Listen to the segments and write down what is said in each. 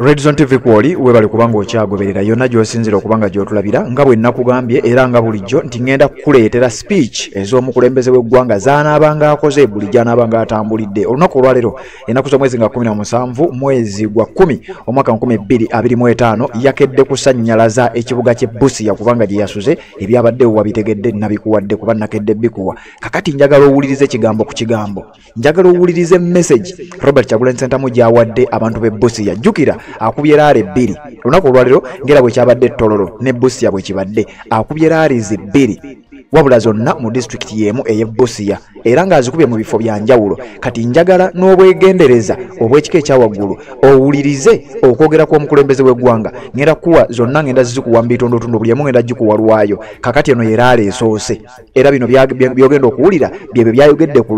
Redzone TV kwoli webale kubanga okyagoberera yonna gy'osinzira okubanga gy'otulabira nga bwe nakugambye era nga bulijjo nti ngenda kukuleetera speech ez'omukulembeze w'eggwanga z'anaabanga akoze buli gy'anaabanga atambulidde. Olunaku olwaleero ennaku z'omwezi nga 17 mwezi gwa 10 omwaka 2025 yakedde kusannyalaza ekibuga ky'e Busia kubanga gye yasuze ebyabaddewo wabitegedde nabikuwadde kuba nakedde bikuwa. Kakati njagala owulirize ekigambo ku kigambo, njagala owulirize message Robert Kyagulanyi Ssentamu gy'awadde abantu b'e Busia. Jjukira akubye rally bbiri olunaku olwaleero ngera bwe kyabadde Tororo ne Busia bwe kibadde, akubye rally bbiri wabula zonna mu disitulikiti y'emu ey'e Busia era ng'azikubye mu bifo bya njawulo. Kati njagala n'obwegendereza obw'ekika ekya waggulu owulirize okwogera kw'omukulembeze w'eggwanga. Ngenda kuwa zonna ngenda zizikuwa mu bitundutundu, buli emu ngenda gikuwa lwayo. Kakati eno ye rally esoose era bino byogenda okuwulira byebyo byayogedde ku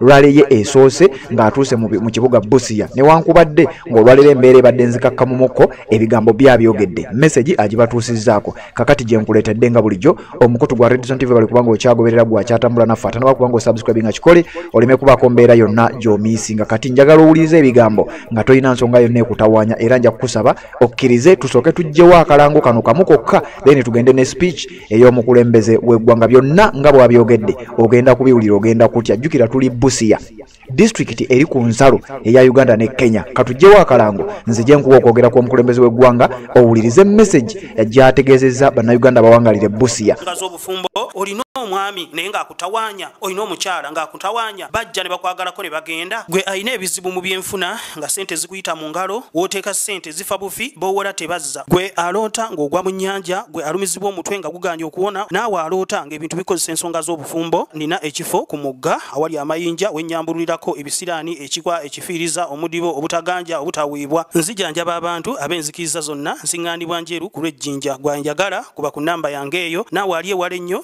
rally ye esoose ng'atuuse mu kibuga Busia. Newankubadde ng'olwaleero embeera ebadde nzikakkamumukko, ebigambo byabyogedde, message agibatuusizzaako. Kakati gye nkuleetedde nga bulijjo omukutu gwa Redzone TV bali kubanga okyagoberera gwakyatambula naffe atanaba kubanga osubscribe nga kikole oleme kubaako mbeera yonna gy'omiisinga. Kati njagala owulirize ebigambo nga tolina nsonga yonna ekutawaanya, era nja kukusaba okkirize tusooke tuggyewo akalango kano kamu kokka, then tugende ne speech ey'omukulembeze w'eggwanga. Byonna nga bw'abyogedde ogenda kubiwulira, ogenda kutya. Jjukira tuli Busia, disitulikiti eri ku nsalo eya Uganda ne Kenya. Katuggyewo akalango nzije nkuwa okwogera kw'omukulembeze w'eggwanga owulirize message gy'ategeezezza bannayuganda abawangalire Busia. Olina omwami naye ng'akutawaanya, olina omukyala ng'akutawaanya, bajja ne bakwagalako ne bagenda. Gwe alina ebizibu mu byenfuna nga ssente zikuyita mu ngalo, w'oteeka ssente zifa bufi, b'owola tebazza. Gwe aloota ng'ogwa mu nnyanja, gwe alumizibwa omutwe nga guganye okuwona, naawe aloota ng'ebintu bikozesa ensonga z'obufumbo. Nina ekifo ku mugga awali amayinja wennyambululirako ebisiraani, ekikwa, ekifiiriza, omudibo, obutaganja, obutaweebwa. Nzijanjaba abantu ab'enzikiriza zonna, nsiŋŋaanibwa njeru ku lw'ejjinja. Gwe njagala kuba ku nnamba yange eyo, naawe ali ewala ennyo.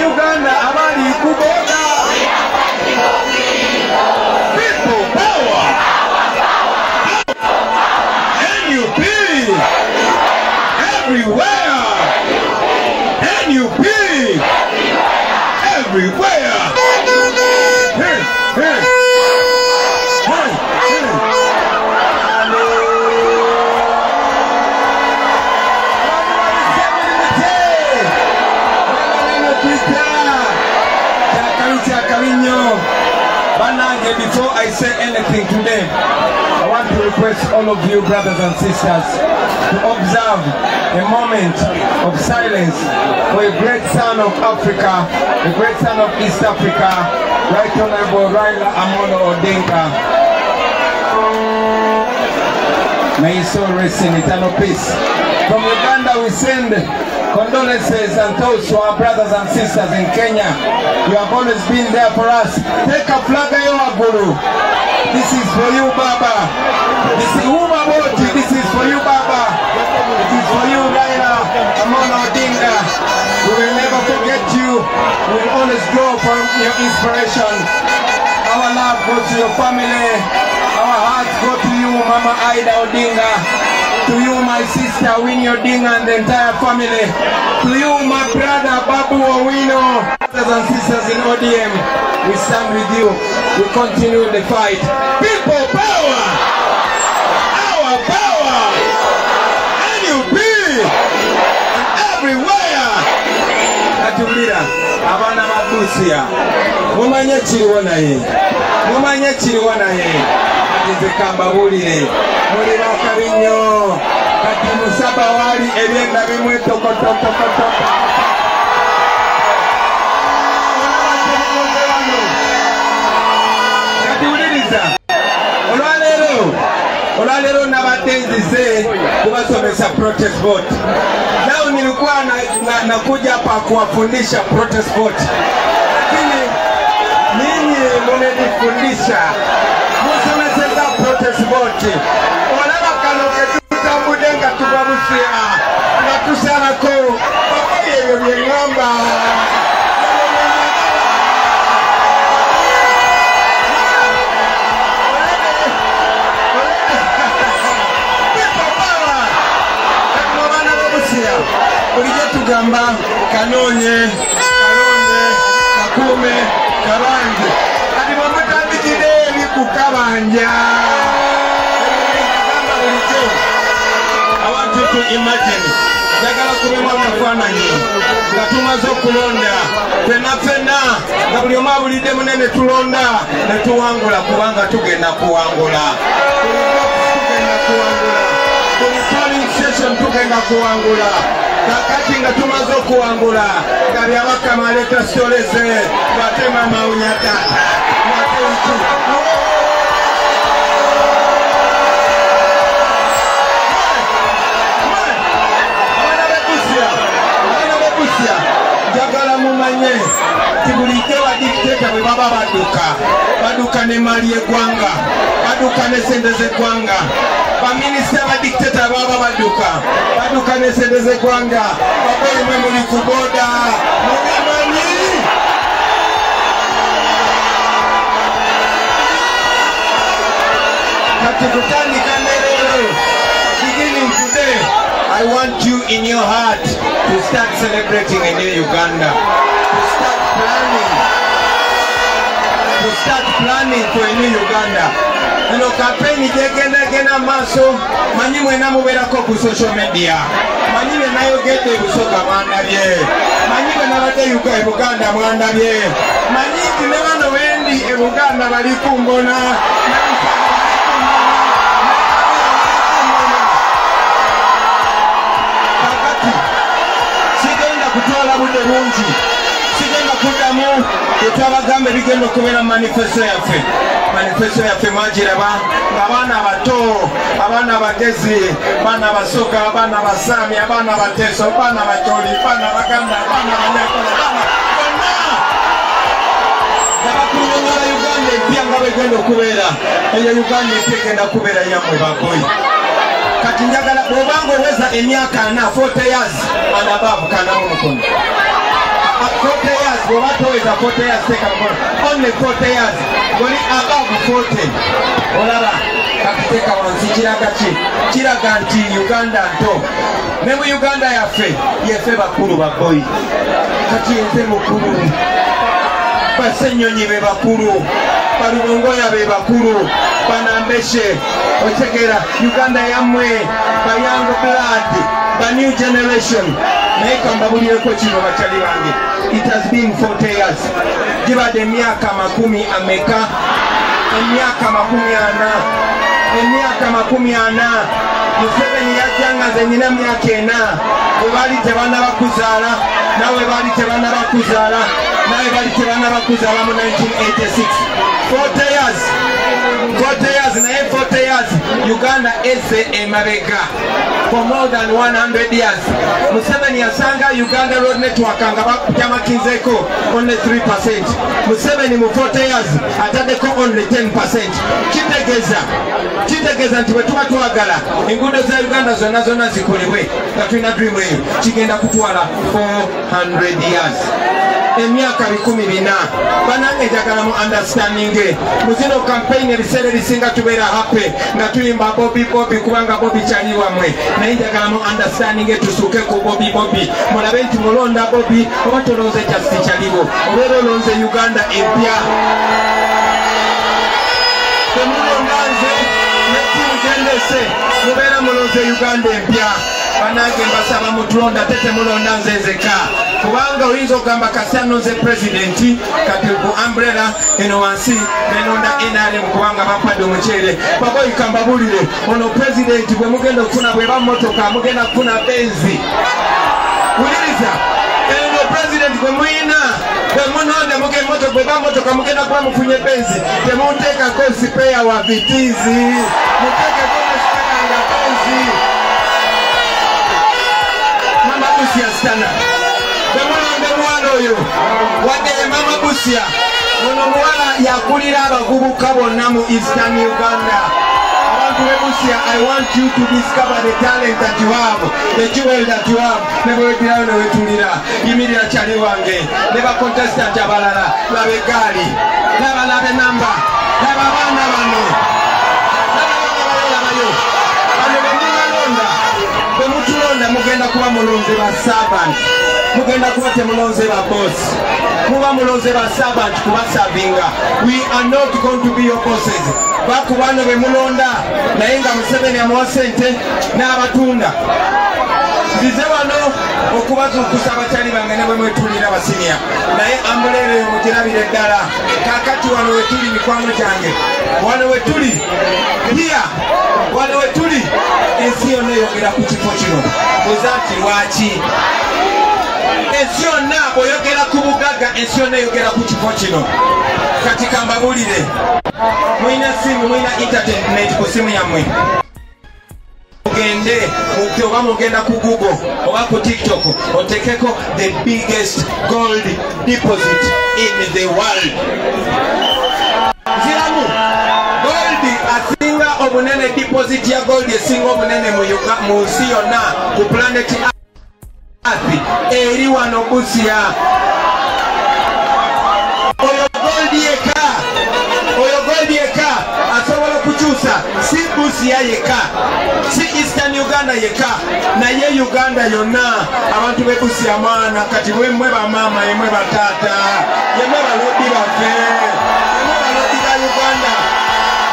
Uganda abali ku boda. People power. NUP everywhere. NUP everywhere. Hey, hey. Hey, hey. Before I say anything today, I want to request all of you brothers and sisters to observe a moment of silence for a great son of Africa, a great son of East Africa, Right Honorable Raila Amolo Odinga. May his soul rest in eternal peace. From Uganda we send condolences and thoughts to our brothers and sisters in Kenya. You have always been there for us. Take a flag, Guru. This is for you, Baba. This is Umaboti. This is for you, Baba. It is for you, Raila Amolo Odinga. We will never forget you. We will always draw from your inspiration. Our love goes to your family. Our hearts go to you, Mama Ida Odinga. To you, my sister Winnie Odinga and the entire family. To you, my brother Babu Owino. Brothers and sisters in ODM, we stand with you. We continue the fight. People power! Our power! NUP! Everywhere! Katulira, abaana ba Busia. Mumanye kiriwo naye. Mumanye kiriwo naye. Kati nze kambabuulire. Muli bakabi nnyo. Kati musaba wali ebyenda bimwetokotokotokoto. Omukisa. Olwaleero nabadde nzize kubasomesa protest vote. Leo nilikuwa nakuja hapa kuwafundisha protest vote, lakini ninyi mmenifundisha musomeseza protest vote. Olaba kano ketutambudde nga tuva Busia nga tusalako papa ebyo bye ŋŋamba. Bulijjo tugamba kanoonye, kalonde, kakuume, kabanje. Kati bwe mutandikidde eri ku kabanja, gamba bulijjo. I want you to imagine, njagala kubemu akafaananyi nga tumaze okulonda ffenna ffenna, nga buli omu abulidde munene tulonda ne tuwangula, kubanga tugenda kuwangula. Tugenda kuwangula. Buli polling station tugenda kuwangula. Kakati nga tumaze okuwangula nga Byabakama aleeta sitoleze, ng'ate maama awunya taata, ng'ate nki. Abaana b'e Busia, abaana b'e Busia, njagala mumanye nti bulijjo badikiteeta bwe baba badduka, badduka n'emmaali y'eggwanga, badduka n'essente z'eggwanga. Baminisita badikiteeta baba badduka, badduka n'essente z'eggwanga. Baboyi mwe muli ku booda, mubimanyi. Kati kutandika ne leero, beginning today, I want you in your heart to start celebrating a new Uganda, to start planning, to start planning for a new Uganda. Eno kampeni gyegenda maaso, manyi mwena mubeerako ku social media, manyi bye nayogedde e Busoga mwandabye, manyi bwe nabadde e Buganda mwandabye, manyi nti ne bano bendi e Buganda bali kumbona. Kakati sigenda kutwala budde bungi, sigenda kuddamu tetwabagamba ebigenda okubeera mu manifesto yaffe. Manifesto yaffe mwagiraba ng'abaana abato, abaana abagezi, abaana abasoga, abaana abasaami, abaana abateeso, abaana abacholi, abaana abaganda, abaana abanyankole, abaana bonna nga bakunyonyola Uganda empya nga bwegenda okubeera. Eyo Uganda empya egenda kubeera yammwe baboyi. Kati njagala bw'obanga oweza emyaka 40, 40 years and above, kanamu mukono. 40 years, bw'oba toweza 40 years, teeka mukono. Only 40 years, ng'oli above 40. Olaba kati teeka wansi. Kiraga ki? Kiraga nti Uganda nto. Ne mu Uganda yaffe, yeffe bakulu baboyi. Kati yenze mukulu, Basenyonyi be bakulu, Balubongoya be bakulu, Banambeshe. Otegeera Uganda yammwe, ba young blood, ba new generation. Naye kambabulireko kino bakyali bange, it has been 40 years. Gibadde emyaka makumi ameka? Emyaka 40, emyaka 40. Museveni yajja nga nze nnina myaka 4. Bwe baali tebannaba kuzaala, nawe baali tebannaba kuzaala, nawe baali tebannaba kuzaala mu 1986. 40 years, 40 years, naye 40 years Uganda eze emabega for more than 100 years. Museveni yasanga Uganda Road Network nga bajamakinzeeko only 3%. Museveni mu 40 years ataddeko only 10%. Kitegeeza nti bwe tuba twagala enguudo za Uganda zonna zonna zikolebwe nga tulina dream eyo, kigenda kutwala 400 years, emyaka 400. Banange njagala mu understanding mu zino campaign ebiseera ebisinga tubeera happy nga tuyimba Bobi Bobi, kubanga Bobi kyali wammwe. Naye njagala mu understanding tusuuke ku Bobi Bobi, mulabe nti mulonda Bobi oba tolonze just kyaliwo, obeera olonze Uganda empya. Temulonda nze ne ttiimu gyendese, mubeera mulonze Uganda empya. Banange mbasaba mutulonda, ate temulonda nze nzekka, kubanga oyinza okugamba kasita nonze pulezidenti kati ku umbrella eno wansi nenonda NRM kubanga bampadde omuceere. Baboyi kambabulire, ono pulezidenti bwe mugenda okufuna bweba mmotoka mugenda kufuna Benzi. Wuliriza, eno pulezidenti gwe muyina Bwe munonda bwe motoka mugenda kuba mufunye benzi. Temunteekako sipeya wa vitizi. Muteekeko ne sipeya nga benzi. Mama Busia stana. Bwe mulonda omuwala oyo, wadde Mama Busia, ono omuwala yakulira abavubuka bonna mu Eastern Uganda. Abantu b'e Busia, I want you to discover the talent that you have, the jewel that you have. Ne bwewetirayo ne wetulira, yimirira kyali wange, ne ba contestant abalala, laba eggaali, laba enamba, laba abaana bano, laba abaana bano, labayo. Bano be mubalonda, bwe mutulonda mugenda kuba mulonze ba servant, mugenda kuba temulonze ba boss. Muba mulonze ba servant kubasavinga. We are not going to be your bosses. Baku bano be mulonda naye nga Museveni amuwa ssente n'abatunda. Nzize wano okubazuukusa abakyali bange ne bwe mwetulira abasiniya, naye ambuleero eyo mugirabire ddala. Kaakati wano wetuli mikwano gyange, wano wetuli hiya, wano wetuli ensi yonna eyogera ku kifo kino. Buuza nti lwaki? Ensi yonna bw'oyogera ku bugagga, ensi yonna eyogera ku kifo kino. Kati kambabuulire, mulina simu, mulina internet ku simu yammwe. Mugende oba mugenda ku Google oba ku TikTok, otekeko the biggest gold deposit in the world. Nziramu, gold asinga obunene, deposit ya gold esinga obunene mu nsi yonna ku planet Earth eri wano Busia. Oyo gold yekka, oyo gold yekka asobola okukyusa si Busia yekka, si Eastern Uganda yekka, naye Uganda yonna. Abantu b'e Busia mwana, kati mmwe bamaama, yemmwe bataata, yemmwe balodi baffe, yemmwe balodi ba Uganda.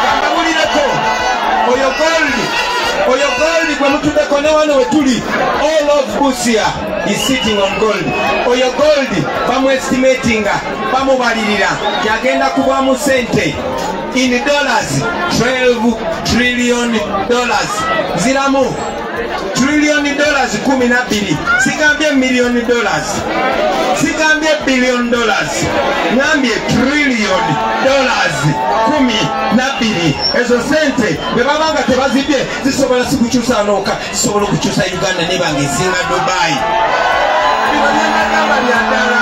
Kambabulireko, oyo gold, oyo gold gwe mutuddeko ne wano we tuli, all of Busia is sitting on gold. Oyo gold bamuestimatinga, bamubalirira yagenda kubwamu sente in dollars, $12 trillion. Ziramu trillion dollars 12. Sigambye million dollars, sigambye billion dollars, ngambye trillion dollars 12. Ezo sente bwe babanga tebazibye zisobola si kukyusa nooka, zisobola okukyusa Uganda nebanga esinga Dubai. Bino byembagamba bya ddala.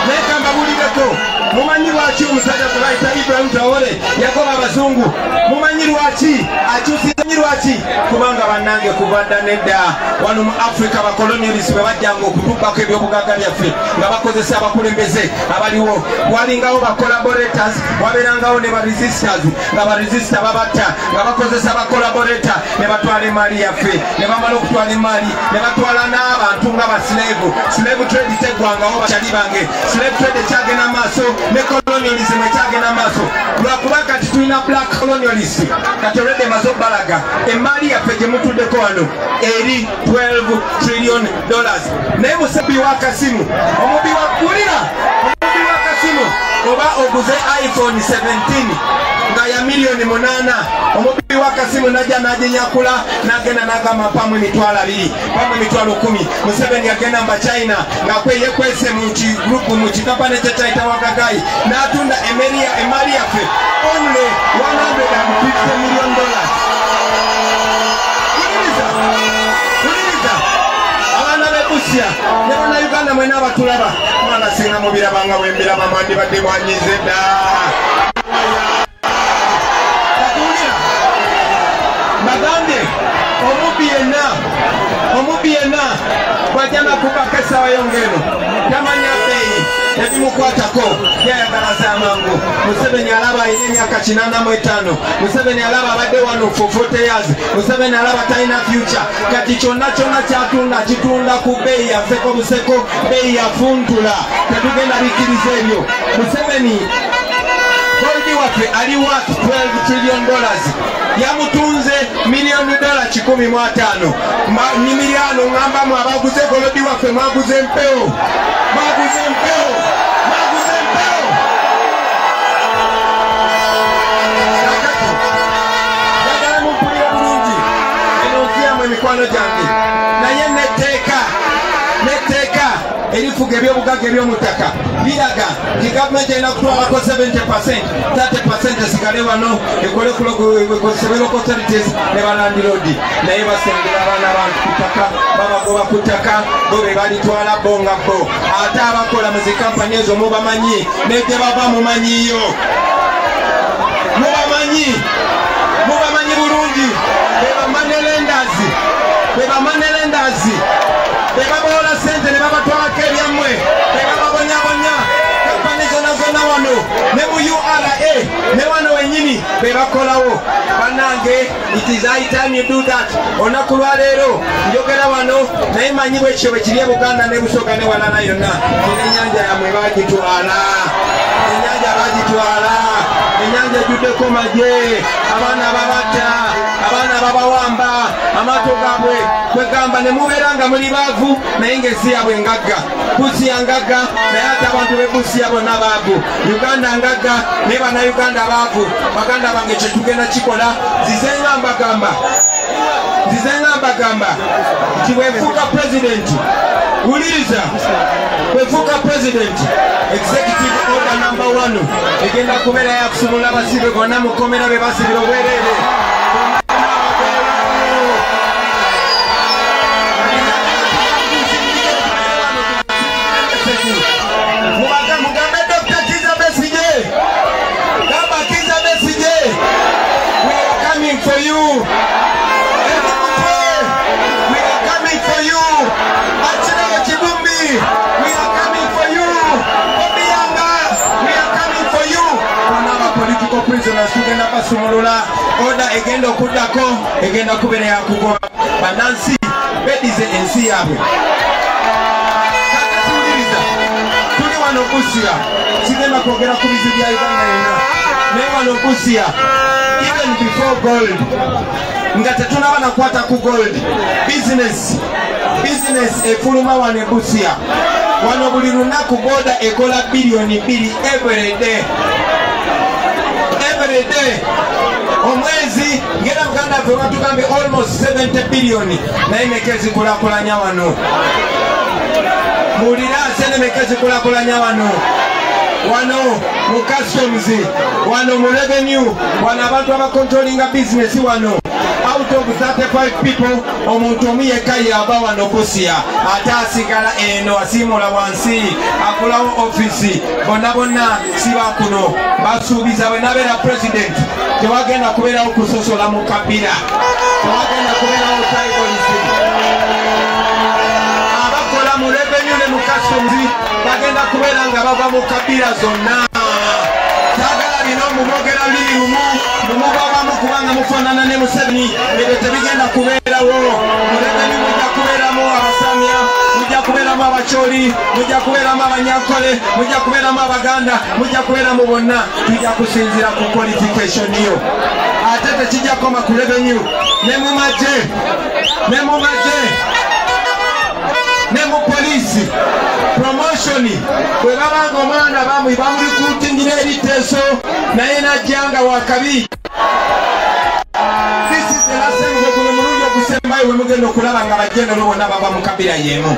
Naye kambabulireko, mumanyi lwaki omusajja gwe bayita Ibrahim Traore yagoba abazungu? Mumanyi lwaki akyusiza? Lwaki? Kubanga bannange kuva dda nedda wano mu Africa bakolonialist bwe bajjanga okutubbako ebyobugagga byaffe nga bakozesa abakulembeze abaliwo, walingawo ba collaborators, wabeerangawo ne ba resistors, nga ba resistor babatta nga bakozesa ba collaborator ne batwala emaali yaffe, ne bamala okutwala emaali ne batwala n'abantu nga ba slave. Slave trade teggwangawo bakyali bange, slave trade ekyagenda maaso ne colonialism ekyagenda maaso. Lwakuba kati tulina black colonialist, kati already emaze obbalaga emaali yaffe gye mutuddeko wano eri $12 trillion. Naye musebi wa kasimu, omubi wa kulira, omubi wa kasimu oba oguze iPhone 17 nga ya milioni 8, omubi wa kasimu najja n'aginyakula n'agenda n'agamba mpamu 20,000, mpamu 10,000. Museveni agenda mba China nga yekwese mu kigroup mu kikampani kye kyayita Wagagai n'atunda emaali yaffe only $150 million. Wuliriza, wuliriza abaana b'e Busia ne bannayuganda mwena abatulaba, mwana singa mubiraba nga bwe mbiraba mwandibadde mwanyize dda. Katuwulira mbagambye, omubbi yenna, omubbi yenna bw'ajja nakubako essaawa yo ng'eno tamanya bbeeyi, tebimukwatako, yayagala z'amangu. Museveni alaba alina emyaka 85, Museveni alaba abadde wano for 40 years, Museveni alaba talina future. Kati kyonna kyonna kyatunda kitunda ku bbeeyi ya nseko buseko, bbeeyi ya funtula. Tetugenda bikkiriza ebyo. Museveni gold waffe ali worth $12 trillion, yamutunze miliyoni dola 105. Nyimiryano ŋŋambamu abaguze gold waffe, mwaguze empewo, mwaguze empewo, mwaguze empewo. Kakati njagala mumpulire bulungi, eno nsi yammwe mikwano gyange, naye netteeka netteeka erifuga ebifuga ebyobugagga eby'omuttaka biraga nti gavumenti erina kutwalako 70%, 30% esigale wano ekole ku local authorities ne balandiroodi. Naye basengera abaana abantu ku ttaka, babagoba ku ttaka, bo be balitwala bo nga bo. Ate abakola mu zikampani ezo mubamanyi, ne gye bava mumanyiyo, mubamanyi, mubamanyi bulungi. Be ba money lenders, be ba money lenders, be babawola ssente ne babatwalako ebyammwe, be bababonyabonya. Kampani zonna zonna wano ne mu URA ne wano wennyini be bakolawo. Bannange, it is high time you do that. Olunaku lwaleero njogera wano, naye manyi bwekyo bwe kiri e Buganda ne Busoga ne walala yonna. Ennyanja yammwe bagitwala, ennyanja bagitwala, ennyanja ejjuddeko magye, abaana babatta, abaana babawamba, amaato gaabwe kwegamba ne mubeera nga muli baavu naye ng'ensi yaabwe ngagga. Busia ngagga naye ate abantu b'e Busia bonna baavu. Uganda ngagga naye bannayuganda baavu. Baganda bange, kye tugenda kikola, nzize nga mbagamba, nzize nga mbagamba nti bwenfuuka pulezidenti, wuliriza, bwenfuuka pulezidenti, executive order number 1 egenda kubeera yakusumula abasibe bonna mu kkomera be basibira obwereere. Mugambe Dr. Kizza Besigye, gamba Kizza Besigye, we are coming for you. We are coming for you. Achille Kibumbi, we are coming for you. Obianga, we are coming for you. Bonna aba political prisoners tugenda basumulula. Order egenda okuddako egenda kubeera yakugoba bannansi bedize ensi yaabwe. Kakati wuliriza, tuli wano Busia, sigenda kwogera ku bizibu bya Uganda yonna, naye wano Busia, even before gold, nga tetunaba nakwata ku gold, business efuluma wano e Busia. Wano buli lunaku boda ekola 2 billion every day, every day. Omwezi ngera muganda ffe batugambye almost 70 billion, naye meka ezikulakulanya wano? Muwulira, sente meka ezikulakulanya wano? Wano mu customs, wano mu revenue, wano abantu abacontrollinga business wano, out of 35 people omuntu omu yekka yava wano Busia, ate asigala eno asiimula wansi akolawo offisi. Bonna bonna si bakuno. Basuubiza bwe nabeera president tewagenda kubeerawo kusosola mu kabira, tewagenda kubeerawo tribalism. Abakola mu revenue ne mu customs bagenda kubeera nga bava mu kabira zonna. Saagala bino mumwogera lulimi lumu, mumubabamu kubanga mufaanana ne Museveni. Ebyo tebigenda kubeerawo. Mu revenue mujja kubeeramu Abasamya, mujja kubeeramu Abacholi, mujja kubeeramu Abanyankole, mujja kubeeramu Abaganda, mujja kubeeramu bonna. Tujja kusinziira ku qualification yo. Ate tekijja kukoma ku revenue, ne mu magye, ne mu magye, ne mu poliisi. Promotion bwe babanga omwana bamwe bamurecruitingira eriteeso naye najja nga wakabi. This is the last time, gwe guno mulundi ogusembayo bwe mugenda okulaba nga bajenero bonna bava mu kabira y'emu.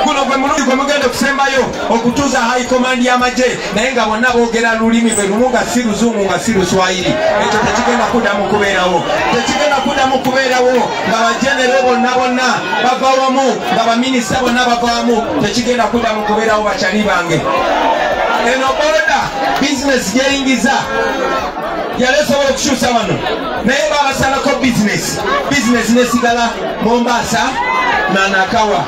Guno gwe mulundi gwe mugenda okusembayo okutuuza high command y'amagye naye nga bonna boogera lulimi lwe lumu, nga si Luzungu, nga si Luswayiri. Ekyo tekigenda kuddamu kubeerawo, tekigenda kuddamu kubeerawo nga bajenero bonna bonna bava wamu, nga baminisita bonna bava wamu. Tekigenda kuddamu kubeerawo. Bakyali bange, eno boda bizinesi gyeyingiza yali esobola okukyusa wano, naye babasalako bizinesi, bizinesi nesigala Mombasa nanakawa,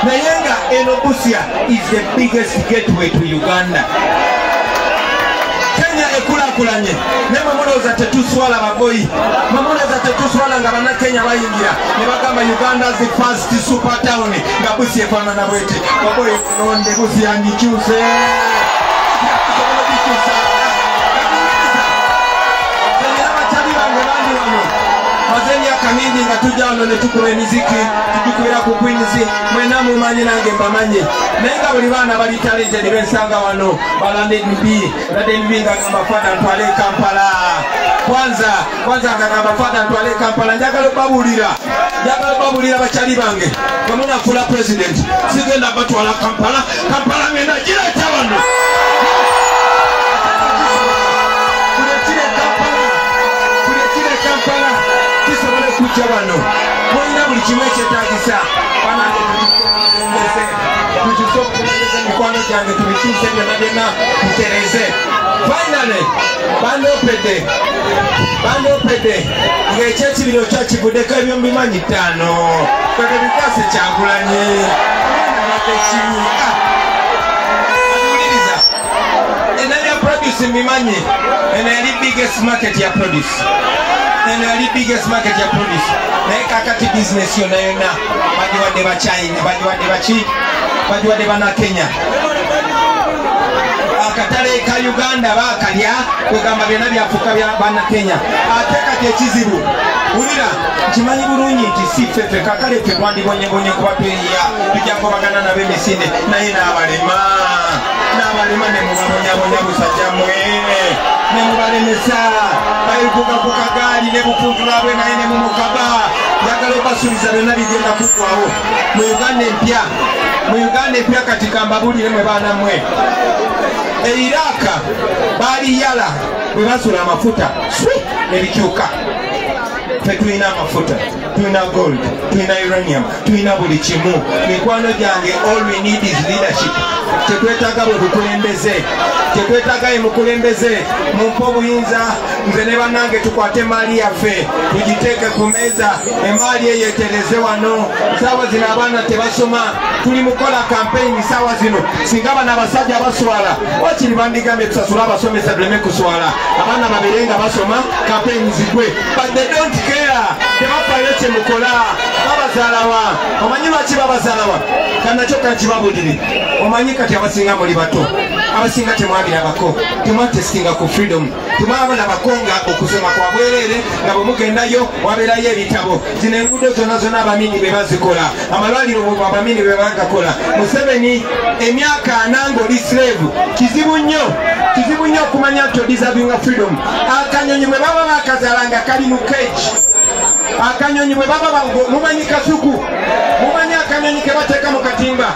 naye nga eno Busia is the biggest gateway to Uganda. Kenya ekulakulanye, naye mwemulowooza tetuswala? Baboyi, mwemulowooza tetuswala nga bannakenya bayingira ne bagamba Uganda's first super town, nga Busia efaanana bwete? Baboyi, nonde Busia ngikyuse. Tusobola ogikyusa. Abakyali bange bangi wano, maze emyaka mingi nga tujja wano ne tukuba emiziki, tugikubira ku Queens. Mwena mumanyi, nange mbamanyi, naye nga buli baana bali talented bensanga wano balanded b Laden B nga gamba, "Father, ntwale e Kampala kwanza, kwanza," nga gamba, "Father, ntwale e Kampala." Njagala obabuulira Njagala babulira bakyali bange, bwe munafuula president sigenda batwala Kampala. Kampala ngenda gireeta wano. Kulekire Kampala, kulekire Kampala kisobole kujja wano. Mulina buli kimu ekyetaagisa. Banange tukyuse obukulembeze, mikwano gyange, tubikyuse byonna byonna tutereze. Finally bandopedde ng'ekyekibiro kyakivuddeko ebyo mbimanyi ttaano kwege bikwase Kyagulanyi atuwuliriza. Eno ya produce mbimanyi, eno yali biggest market ya produce, eno yali biggest market ya produce. Naye kakati business yonna yonna bagiwadde Bachina, bagiwadde baki, bagiwadde Bannakenya. Akatale ka Uganda bakalya, kwegamba byonna byafuuka bya Bannakenya. Ate kati ekizibu, wulira, nkimanyi bulungi nti si ffeffe kakale ffe twandibonyebonye kuba tweyiya tujja kubagana nabo emisinde, naye n'abalema n'abalema ne mubabonyabonya busajja mmwe ne mubalemesa. Bayivuga ku kagaali ne bukuntulabwe naye ne mumukaba. Njagala obasuubiza byonna bigenda kuggwawo mu Uganda empya. Mu Uganda empya kati kambabulire mwe baana mmwe, e Iraq baali yala bwe basula amafuta swi ne bikyuka. Ffe tulina amafuta, tulina gold, tulina uranium, tulina buli kimu. Mikwano gyange, all we need is leadership. Tetwetaaga bwe bukulembeze, tetwetaaga ye mukulembeze. Mumpe obuyinza nze ne bannange tukwate emaali yaffe tugiteeke ku meeza, emaali eyo etereze wano. Saawa zino abaana tebasoma, tuli mukola kampeyini saawa zino. Singa bano abasajja baswala, wakiri bandigambye tusasule abasomesa tuleme kuswala, abaana babeere nga basoma, kampeyini zigwe. But they don't care, tebafaayo kye mukola. Babazaalawa, omanyi lwaki babazaalawa? Kanakyo kankibabulire. Omanyi kati abasinga muli bato, abasinga temwabirabako, temwatesitinga ku freedom, temwabalabako nga okusoma kwa bwereere, nga bwe mugendayo wabeerayo ebitabo. Zino enguudo zonna zonna abamini be bazikola, amalwaliro abamini be bagakola. Museveni emyaka 40 ng'oli slave, kizibu nnyo, kizibu nnyo okumanya nti odeservinga freedom. Akanyonyi bwe baba bakazaala nga kali mu cage, akanyonyi bwe baba mumanyi kasuku, mumanyi akanyonyi ke bateeka mu katimba,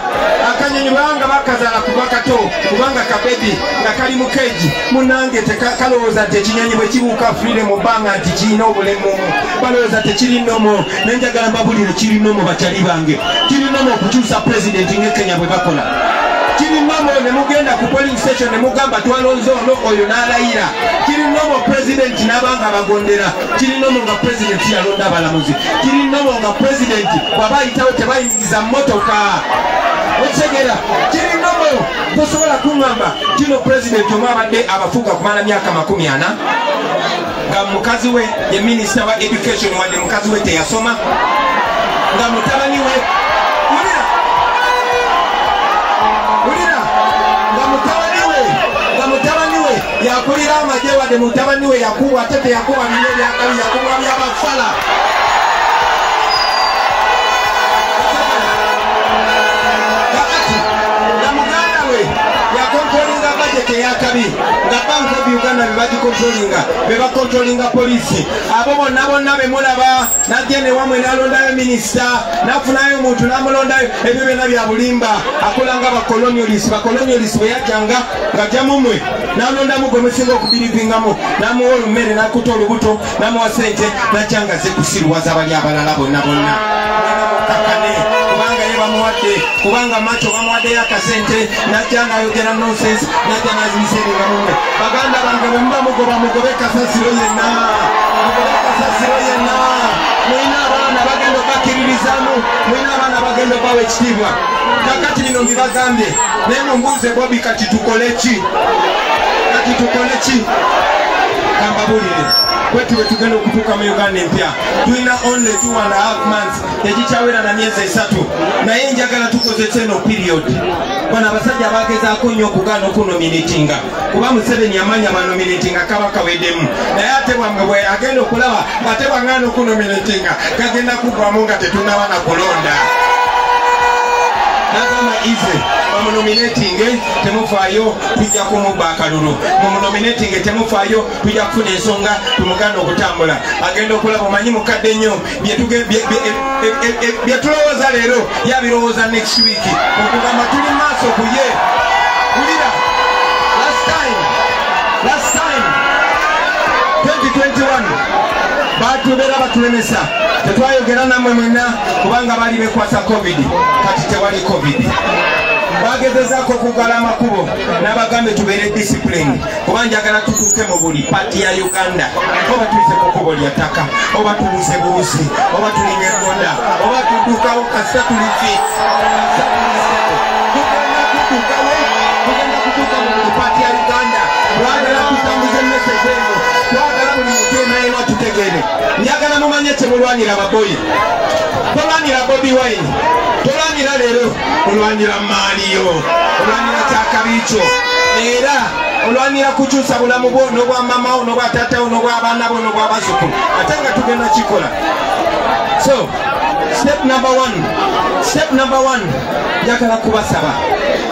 akanyonyi bwe baba nga bakazaala kuva kato kubanga kabebi nga kali mu cage, munnange tekalowooza nti ekinyonyi bwe kibuuka freedom mu bbanga nti kirina obulemu, balowooza tekiri nnomo. Naye njagala mbabulire kiri nnomo, bakyali bange, kiri nnomo okukyusa pulezidenti ng'e Kenya bwe bakola. Kiri nnomo ne mugenda ku polling station ne mugamba twalonze ono, oyo n'alayira. Kiri nnomo pulezidenti n'abanga bagondera. Kiri nnomo nga pulezidenti yalonda abalamuzi. Kiri nnomo nga pulezidenti bw'aba ayitawo tebayingiza mmotoka. Okitegeera? Kiri nnomo tosobola kuŋŋamba kino pulezidenti omu abadde abafuga kumala myaka 40 nga mukazi we ye minisita wa education, wadde mukazi we teyasoma, nga mutabani we, wulira wulira, nga mutabani we yakulira amagye, wadde mutabani we yakubwa, ate teyakuba bino ebyakabi, yakubwa byabafala. Kakati nga muganda we yakontrolinga budget eyakabi, nga Bank of Uganda be bagikontrolinga, be bakontrolinga poliisi. Abo bonna bonna be mulaba najja ne wamwe n'alondayo minisita, n'afunayo omuntu n'amulondayo, ebyo byonna bya bulimba. Akola nga bakolonialist. Bakolonialist bwe yajjanga ng'ajja mumwe n'alondamu gwe musinga okubirivingamu, n'amuwa olumere, n'akuta olubuto, n'amuwa ssente, n'ajja nga azze kusiruwaza bali abalala bonna bonna. Mukkakane kubanga ye bamuwadde, kubanga macho bamuwaddeyo akasente, najja ng'ayogera nonsense, najja n'azimiseeringa mumwe. Baganda bange bwe muba mugoba, mugobe kasasiro yenna, mugobe kasasiro yenna. Mulina abaana bagenda obakkiririzaamu, mulina abaana bagenda obawa ekitiibwa. Kakati bino mbibagambye, naye mumbuuze Bobi, kati tukole ki? Kati tukole ki? Kambabulire kwetu bwe tugenda okutuuka mu Uganda empya, tulina only 2.5 months, tekikyawera na myezi 3. Naye njagala tukozese eno period. Bano abasajja bagezaako nnyo okugaana okunominatinga, kuba Museveni amanya banominatinga kaba kaweddemu, naye ate bwange bwe agenda okulaba ate bw'agaana okunominatinga kagenda kuggwamu nga tetunnaba na kulonda. Nagamba ize bamunominatinge temufaayo, tujja kumubba akalulu. Mumunominatinge temufaayo, tujja kufuna ensonga tumuganda okutambula. Agenda okulaba omanyi mukadde nnyo bye tulowooza leero yabirowooza next week. Okugamba tuli maaso ku ye. Wulira, last time 2021 batubeera batulemesa, tetwayogera nammwe mwenna kubanga baali bekwasa COVID. Kati tewali COVID. Bagezezaako okuggala amakubo n'abagambe tubeere discipline, kuba njagala tutuuke mu buli pati ya Uganda. Oba tuyise ku kkubo lya ttaka, oba tubuuse buusi, oba tulinnya ebboda, oba tuddukawo, kasita tuli fit. Tugenda kutuukawo, tugenda kutuuka mu buli pati ya Uganda. Twagala tutambuze message eno, twagala buli muntu yenna yenna tutegeere. Njagala mumanye kye mulwanira baboyi. Tolwanira Bobi Wine, tolwanira leero, olwanira maaliyo, olwanira kyakabi kyo, era olwanira kukyusa bulamu bwo n'obwa mamawo n'obwa taatawo n'obw'abaana bo n'obw'abazzukulu, ate nga tugenda kikola. So step number one, njagala kubasaba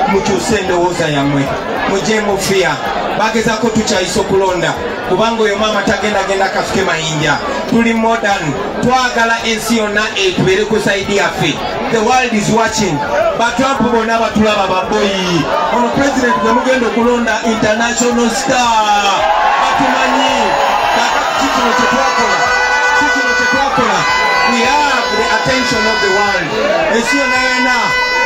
mukyuse endowooza yammwe, mujje mu fear. Bagezaako tukyayisa okulonda kubanga oyo maama tagendagenda kasuke mayinja. Tuli modern, twagala ensi yonna etubeere ku side yaffe. The world is watching. Ba Trump bonna batulaba baboyi. Ono president gwe mugenda okulonda international star, batumanyi. Kakati kino kyetwakola, kikino kyetwakola, we have the attention of the world. Ensi yonna yonna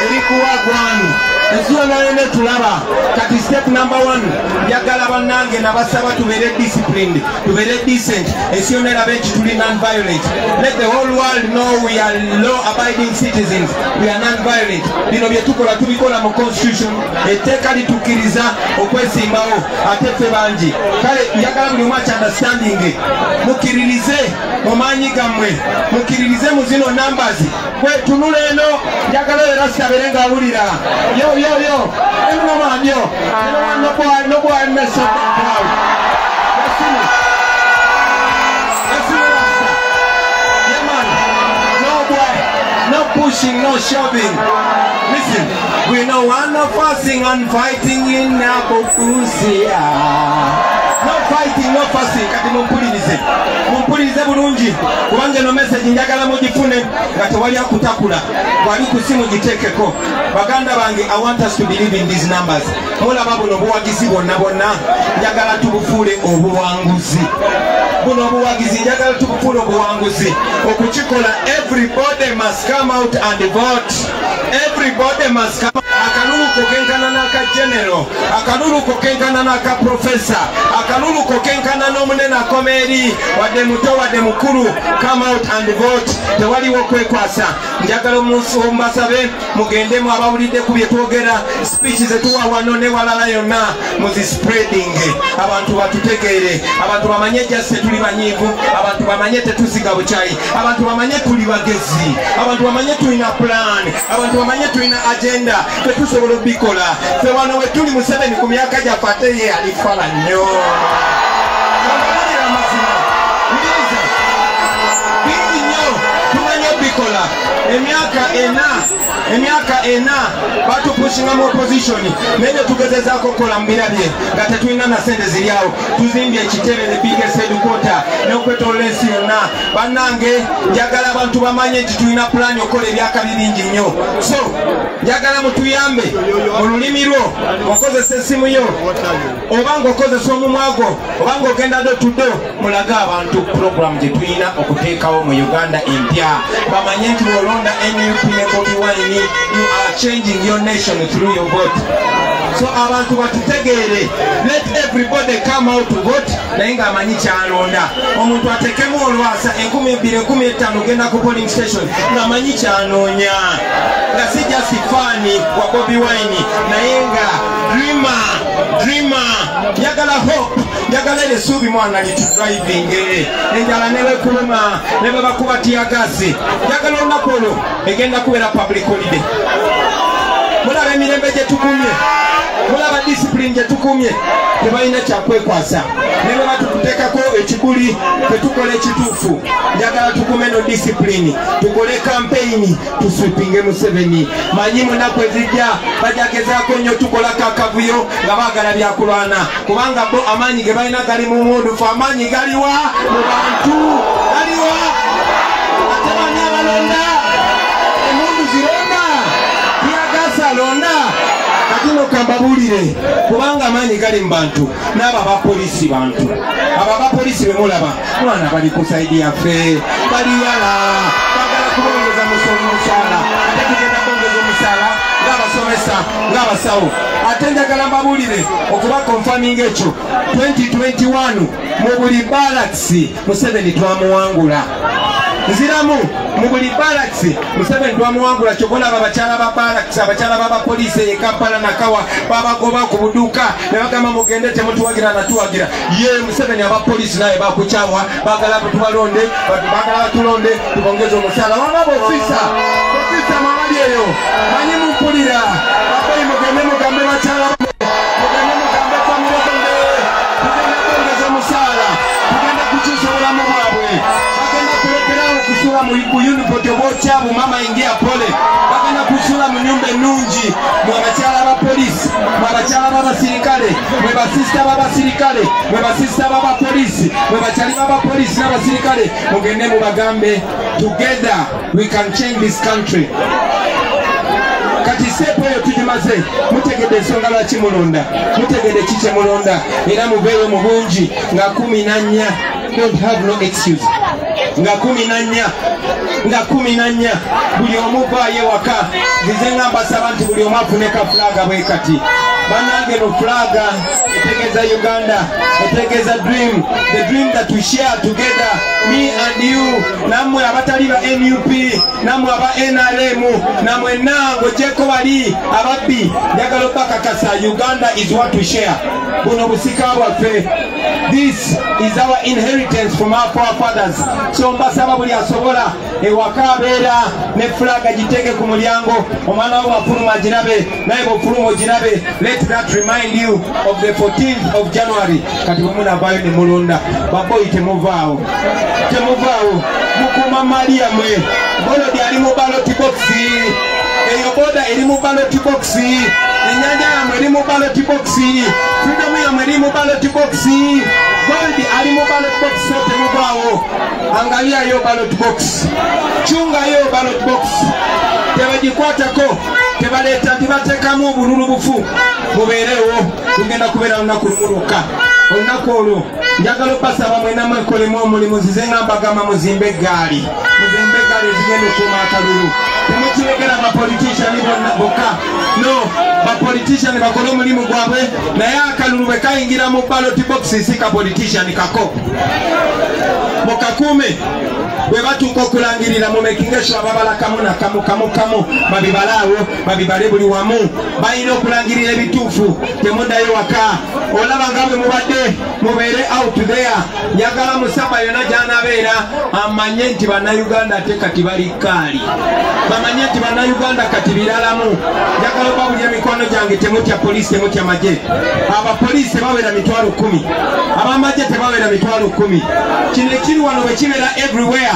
eri kuwa gwanu, ensi yonna yonna etulaba. Kati step number one, njagala bannange nabasaba tubeere disciplined, tubeere decent. Ensi yonna erabe nti tuli non-violent. Let the whole world know we are law abiding citizens, we are non-violent. Bino bye tukola tubikola mu constitution, etteeka litukkiriza okwesimbawo, ate ffe bangi. Kale njagala buli omu akyunderstanding, mukkiririze mu maanyi gammwe, mukkiririze mu zino numbers. Gwe tunula eno, njagala oyo rasita abeere ng'awulira. Yo yo yo, eno yo, eno no boy mess up that crowd. Yasimu, yasimu rasta. Yeah man, no boy, no pushing, no shoving. Listen, we no want no fussing and fighting in Abukusia. No fighting, no fussing. Kati mumpulirize, mumpulirize bulungi, kubanga eno message njagala mugifune nga tewali akutakula, wali ku simu giteekeko. Baganda bange, I want us to believe in these numbers. Mulaba buno obuwagizi bwonna bwonna, njagala tubufuule obuwanguzi. Buno obuwagizi njagala tubufuule obuwanguzi. Okukikola, everybody must come out and vote. Everybody must come. Akalulu kokenkana n'aka general, akalulu kokenkana n'aka professor, akalulu kokenkana n'omunene akoma eri, wadde muto wadde mukulu, come out and vote. Tewaliwo kwekwasa. Njagala mbasabe mugendemu abawulidde ku bye twogera, speech zetuwa wano ne walala yonna muzispreading, abantu batutegeere, abantu bamanye just tuli banyiivu, abantu bamanye tetusiga bukyayi, abantu bamanye tuli bagezi, abantu bamanye tulina plan, abantu bamanye tulina agenda, tetusobola obikola. Ffe wano we tuli Museveni ku myaka gyaffe ate ye alifala nnyo. Kambalire amazima, wuliriza, bingi nnyo tumanyi obikola. Emyaka 4 batupushinga mu opposition, naye bye tugezezaako okukola mubirabye nga tetulina na sente ziri awo. Tuzimbye ekitebe, the biggest headquarter, n'okwetolola ensi yonna. Bannange, njagala abantu bamanye nti tulina pulaani okukola ebyakabi bingi nnyo. So njagala mutuyambe mu lulimi lwo, okozesa essimu yo, oba ng'okozesa omumwa gwo, oba ng'ogenda door to door, mulage abantu program gye tulina okuteekawo mu Uganda empya, bamanye nti bw'olonda NUP ne Bobi Wine, you are changing your nation through your vote. So abantu batutegeere, let everybody come out to vote, naye ng'amanyi kyalonda. Omuntu atekemu olwasa 2000, 5000, genda ku polling station ng'amanyi kyanoonya, nga si just fan wa Bobi Wine, naye nga dreamer, dreamer. Njagala hope, njagala eryo essuubi mwana litudriving. Enjala ne bekuluma ne bwe bakuba teargas, njagala olunaku olwo egenda kubeera public holiday. Mulaba emirembe gye tugumye. Mulaba discipline gye tukumye, tebalina kyakwekwasa. Ne bwe batukuteekako ekiguli, tetukola ekituufu. Njagala tukume no discipline, tukole campaign, tuswipinge Museveni. Manyi munaku ezijja bajagezaako nnyo tukolako akavuyo nga baagala byakulwana, kubanga bo amaanyi ge balina gali mu mundu, fe amaanyi galiwa mu bantu, galiwa. Ate bani abalonda? Emundu zironda, tiyagasa alonda. Kati no kambabuulire, kubanga amaanyi gali mu bantu, n'abo abapoliisi bantu. Abo abapoliisi be mulaba, mwana bali ku saidi yaffe, baliyala, baagala kubongeza musaala, ate tugenda kwongeza omusaala ng'abasomesa, ng'abasawo. Ate njagala mbabuulire okuba confirming ekyo, 2021 mu buli barracks Museveni twamuwangula. Nziramu, mu buli barracks Museveni twamuwangula. Kyova abakyala ba barracks, abakyala b'abapoliisi e Kampala Nakawa babagoba ku buduuka ne bagamba mugende temutuwagira natuwagira. Ye Museveni abapoliisi naye bakukyawa, baagala tubalonde, baagala batulonde tubongeze omusaala. Wama bofisa, bofisa mwabali eyo, manyi mumpulira. Baboyi mugende mugambe bakyala, mugende mugambe famire zonge, tugenda kwongeza omusaala, tugenda kukyusa obulamu bwabwe. Bagenda kulekerawo kusula mu uniform obwokyabu, mama ingia pole. Bagenda kusula mu nyumba ennungi, mwe abakyala ba poliisi, mwe abakyala b'abasirikale, mwe basisita b'abasirikale, mwe basisita b'abapoliisi, mwe bakyali b'abapoliisi n'abasirikale, mugende mubagambe together we can change this country. Kati sepo eyo tugimaze, mutegedde ensonga lwaki mulonda, mutegedde ki kye mulonda, era muveeyo mu bungi nga 14. Don't have no excuse. Nga 14, nga 14, buli omu vaayo waka. Nzize nga mbasaba nti buli omu afune ka fulaga bwe kati. Bannange no fulaga etegeeza Uganda, etegeeza dream, the dream that we share together, me and you. Nammwe abatali ba NUP, nammwe aba NRM, nammwe ng'ogyeko bali ababbi, njagala obbakakasa Uganda is what we share. Buno busika bwaffe. This is our inheritance from our forefathers. So mbasaba buli asobola ewaka abeera ne fulaga giteeke ku mulyango, omwana wo bw'afuluma agirabe, naye bw'ofuluma ogirabe. Let that remind you of the 14th of January. Kati bwe munaavaayo ne mulonda, baboyi temuvaawo, temuvaawo, mukuuma maali yammwe. Bolodi ali mu ballot box, eyo boda eri mu ballot box, ennyanja yammwe eri mu ballot box, freedom yammwe eri mu ballot box, gold ali mu ballot box. So temuvaawo, angalia yo ballot box, chunga yo ballot box, tebagikwatako, tebaleeta, tebateekamu obululu bufu. Mubeerewo, tugenda kubeera lunaku lumu lwokka. Olunaku olwo njagala obbasaba mwenna mwekolemu omulimu. Nzize nga mbagamba muzimbe eggaali, muzimbe eggaali ezigenda okuuma akalulu. Temukirekera bapolitician bokka, no, bapolitician bakole omulimu gwabwe, naye akalulu bwe kayingira mu ballot box si ka politician kako. Mukakuume bwe batuuka okulangirira, mu making sure ababala kamu na kamu kamu kamu, babibale awo, babibale buli wamu. Balina okulangirira ebituufu, temuddayo waka. Olaba nga bwe mubadde, mubeere out there. Njagala musaba yonna gy'anaabeera amanye nti bannayuganda ate kati bali kaali, bamanye nti bannayuganda kati biralamu. Njagala obabulira mikwano gyange, temutya poliisi, temutya magye. Abapoliisi tebawera 10,000, abamagye tebawera 10,000. Kino ekiri wano bwe kibeera everywhere,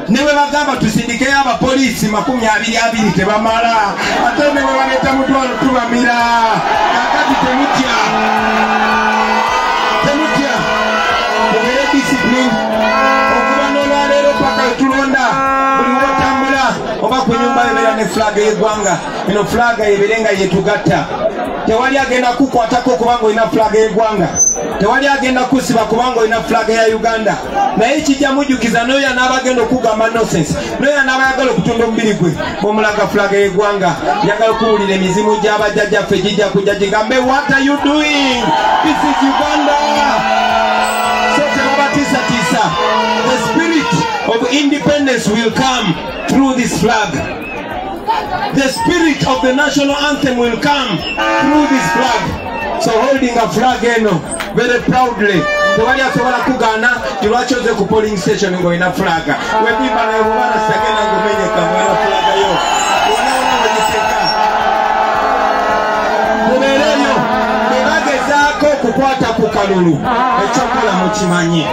ne bwe bagamba tusindikeyo abapoliisi 22 tebamala, ate ne bwe baleeta 5,000 tubamira. Kaakati temutya, temutya, mubeere discipline. Okuva n'olwaleero paka we tulonda, buli w'otambula oba ku nyumba ebeera ne fulaga y'eggwanga. Eno fulaga ebeere nga yetugatta. Tewali agenda kukwatako kubanga olina fulaga y'eggwanga, tewali agenda kusiba kubanga olina fulaga ya Uganda. Naye kijja mujjukiza n'oyo anaaba agenda okugamba nonsense, n'oyo anaaba ayagala okutunda omubiri gwe, bw'omulaga fulaga y'eggwanga. Njagala okuwulira emizimu gy'abajjajjaffe gijja kujja gigambe what are you doing? This is Uganda. So tebabatiisatiisa. The spirit of independence will come through this flag. The spirit of the national anthem will come through this flag. So holding a flag eno very proudly, tewali asobola kugaana nti lwaki oze ku polling station ng'olina fulaga. Webimba naye bw'oba sagenda ng'omenyeka ng'olina fulaga yo, wona wona wegiteeka. Mubeereeyo. okukwata ku kalulu, ekyokola mukimanyi.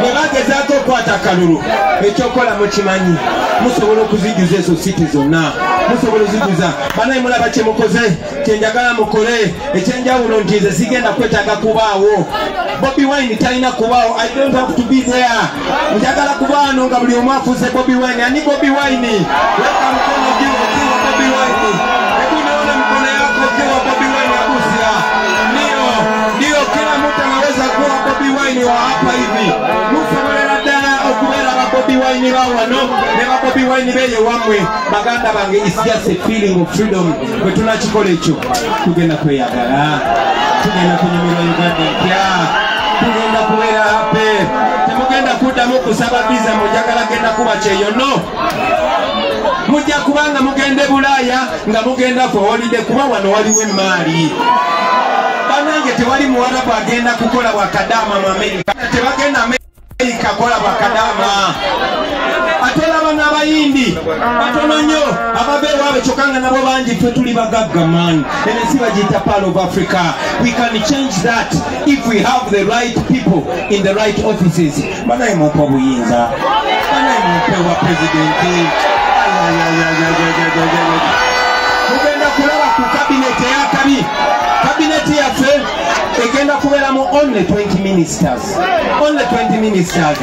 Bwe bagezaako okukwata kalulu, ekyokola mukimanyi. Musobola okuzijjuza ezo siti zonna, musobola okuzijjuza. Banaye mulaba kye mukoze, kye njagala mukole ekyenjawulo nti nze sigenda kwetaaga kubaawo. Bobi Wine talina kubaawo. I don't have to be there. Njagala kubaano nga buli omu afuuse Bobi Wine. Ani Bobi Wine? Weka mkono juu ukiwa Bobi Wine. Hebu naona mkono yako ukiwa Bobi Wine wa Busia. Ndio, kila mtu anaweza kuwa Bobi Wine wa hapa hivi. Musobolera ddala okubeera ba Bobi Wine ba wano ne ba Bobi Wine beye wammwe. Baganda bange, it's just a feeling of freedom. Bwe tunakikola ekyo tugenda kweyagala, tugenda kunyumirwa Uganda empya, tugenda kubeera happy. Temugenda kuddamu kusaba visa mujagala genda kuba kyeyo, no. Mujja kubanga mugende Bulaaya nga mugenda for holiday, kuba wano waliwo emaali. Banange tewali muwarabu agenda kukola bwakadaama mu Amerika. Tebagenda Amerika kola bwakadaama. Ate olaba n'abayindi batono nnyo abava ewaabwe, kyokka nga nabo bangi. Ffe tuli bagagga man. Eno ensi bagiyita Pearl of Africa. We can change that if we have the right people in the right offices. Banaye mumpe obuyinza, banaye mumpe wa pulezidenti. Mugenda kulaba ku kabineti eyakabi. Kabineti yaffe egenda kubeeramu only 20 ministers. Only 20 ministers.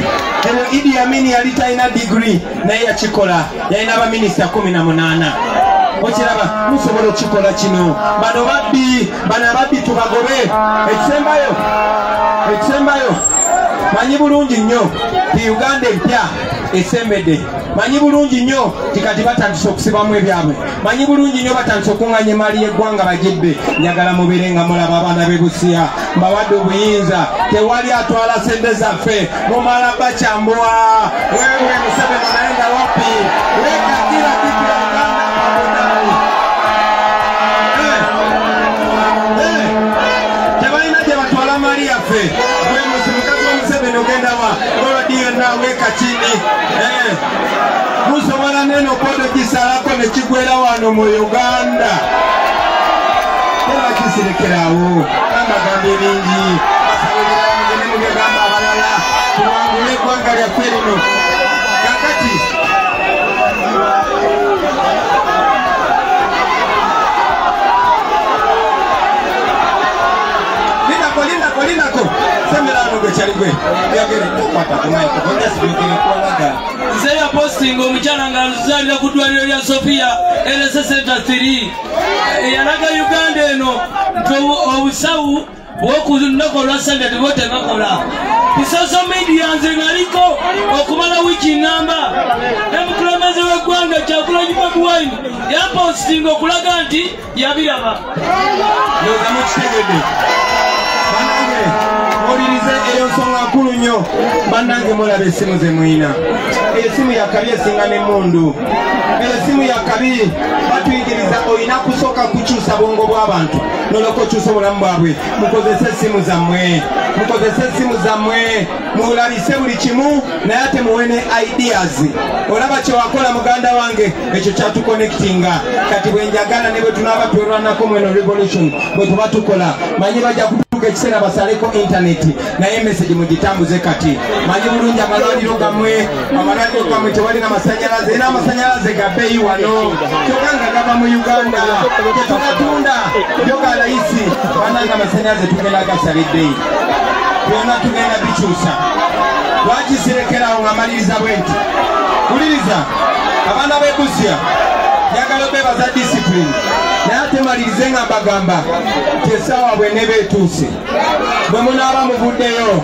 Eno Idi Amin yali talina degree naye yakikola, yalina baminisita 18. Okiraba, musobola okikola kino. Bano babbi, bano ababbi tubagobe. Ekisembayo, manyi bulungi nnyo ti Uganda empya esembedde. Manyi bulungi nnyo ti kati batandise okusibamu ebyabwe. Manyi bulungi nnyo batandise okuŋŋaanya emaali y'eggwanga bagibbe. Njagala mubeere nga mulaba abaana b'e Busia, mbawadde obuyinza. Tewali atwala sente zaffe, mumala bakyambuwa. Wewe Museveni unaenda wapi? Weka kila kitu ya Uganda pamoja. Tebalina gye batwala mali yaffe. Gwe mukazi wa Museveni ogenda wa? Olwadiyo naweka chini. Musobola neno kodo kisalako ne kigwera wano mu Uganda. Tebakisirekerawo. Amagambo bingi. Basabira mugende mugamba abalala. Tuwangule eggwanga lyaffe lino. Kakati lindako semerano gwe kyali gwe byogere tokwata ku microphone, just byogere kwalaga. Nze ya posting omukyala nga nzalira ku ddwaliro lya Sophia LS Center 3 eyalaga Uganda eno nti obusawu bw'oku lunaku olwa Sande tebo tebakola. Ku social media nze naliko okumala wiiki nnamba, ne mukulembeze w'eggwanga Kyagulanyi Bobi Wine yapostinga okulaga nti yabiraba. Ndowooza mukitegedde. Bannange muwulirize, eyo nsonga nkulu nnyo. Bannange mulaba essimu ze muyina. Eyo simu yakabi esinga n'emmundu. Eyo simu yakabi. Batuyigiriza olina kusooka kukyusa bwongo bw'abantu n'olyoka okyusa obulamu bwabwe. Mukozese essimu zammwe, mukozese essimu zammwe, mulabise buli kimu, naye ate muwe ne ideas. Olaba kye wakola muganda wange, ekyo kyatuconnectinga. Kati bwe njagala ne bwe tunaaba twerwanako mweno revolution bwe tuba tukola, manyi bajja kutuuka ekiseera basaleko internet, naye message mugitambuze kati. Manyi bulungi amalwaliro gammwe, amalwaliro gammwe tewali n'amasanyalaze, era amasanyalaze ga bbeeyi wano, kyokka nga gava mu Uganda tetugatunda yo ga layisi. Bannange amasanyalaze tugenda gasaba ebbeeyi, byonna tugenda bikyusa. Lwaki sirekerawo nga maliriza bwe nti? Wuliriza abaana b'e Busia, njagala obeebaza discipline, naye ate malirize nga mbagamba nti essaawa bwe neeba etuuse, bwe munaaba muvuddeyo,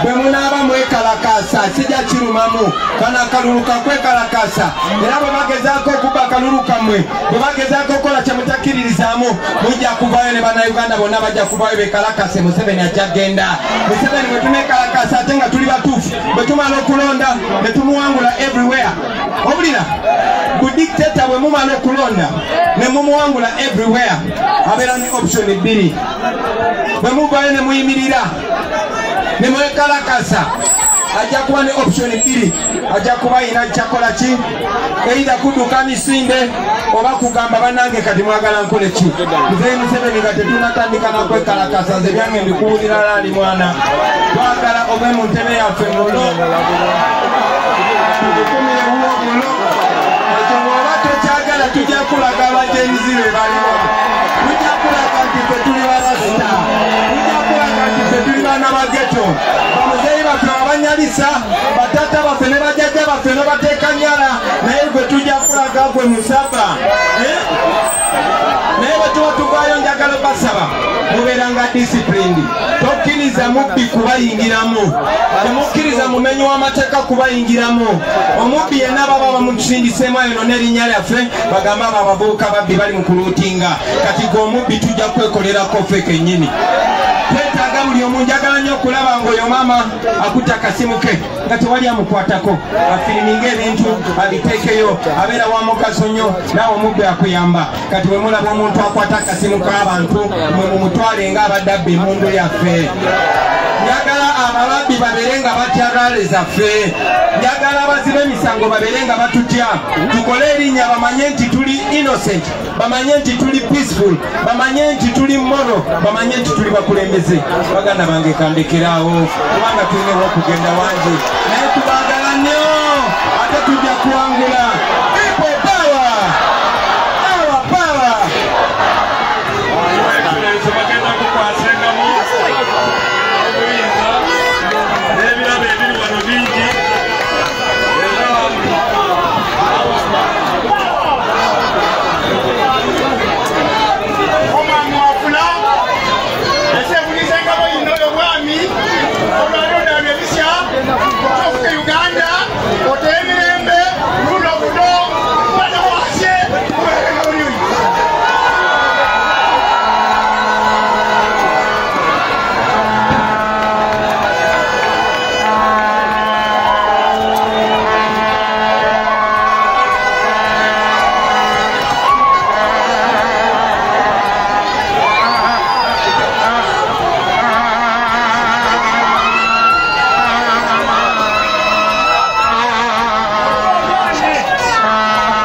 bwe munaaba mwekalakaasa, sijja kirumamu. Kano akalulu kakwekalakaasa, era bwe bagezaako okubba akalulu kammwe, bwe bagezaako okukola kye mutakkiririzaamu, mujja kuvaayo ne bannayuganda bonna bajja kuvaayo beekalakase. Museveni ajja kgenda. Museveni bwe tuneekalakaasa ate nga tuli batuufu, bwe tumala okulonda ne tumuwangula everywhere. Owulira ku dictator, bwe mumala okulonda ne mumuwangula everywhere, abeera ne option bbiri. Bwe muvaayo ne muyimirira ne mwekalakasa Ajja kuba ne option bbiri, ajja kuba ayina kyakola ki, either kudduka misinde oba kugamba bannange kati mwagala nkole ki. Muzeeyi Museveni nga tetunnatandika nakwekalakasa, nze byange mbikuwulira laali mwana. Twagala ove mu ntebe yaffe mulo, tukukumire wuwo mulo. Ekyo bw'oba tokyagala tujja kulaga abajenzi be baliwo, tujja kulaga nti ffe tuli barasita, tujja kulaga nti ffe tuli baana ba ghetto. Bamuzeeyi baffe abanyalisa, bataata baffe ne bajjajja baffe n'obateeka nyala, naye gwe tujja kulaga gwe musaba. Naye bwe tuba tuvaayo njagala basaba mubeeranga disciplined. Tokkiriza mubbi kubayingiramu, temukkiriza mumenyi w'amateeka kubayingiramu. Omubbi yenna baba bamusindiseemu ayo n'erinnya lyaffe, bagamba abo abavubuka babbi bali mu kuluutinga. Kati gwe omubbi tujja kwekolerako ffe kennyini. Twetaaga buli omu. Njagala nnyo okulaba ng'oyo maama akutte akasimu ke nga tewali amukwatako, afiriminga ebintu abiteekeyo, abeera wa mugaso nnyo, naawe omubbi akuyamba. Kati bwe mulaba omuntu akwata akasimu k'abantu, mwe mumutwale ng'abadde abba emmundu yaffe. Njagala abababbi babeere nga batya rally zaffe, njagala abazi b'emisango babeere nga batutya. Tukole erinnya bamanye nti tuli innocent, bamanye nti tuli peaceful, bamanye nti tuli moral, bamanye nti tuli bakulembeze. Baganda bange kandekeraawo kubanga tulina okugenda wangi, naye tubaagala nnyo ate tujja kuwangula. People power, our power. Bagenda kukwasa engabo obuyinza n'ebirabo ebiri wano bingi, era omwami wafuna esebuniza engabo yino y'obwami olwalondalwa ebisya ofuka Uganda oteye emirembe luno buno mwana wasye kubeera engabo yuyi.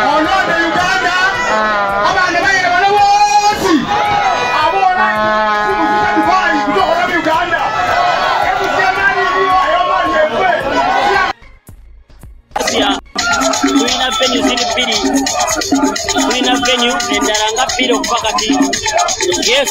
Olonde Uganda abaana bayera bano boosi abola simuzika Dubai kutokola mu Uganda emusyamaani eriyo ayomaani effe. Tulina venue ziri bbiri, tulina venue endala nga bbiri okuva kati. Yes.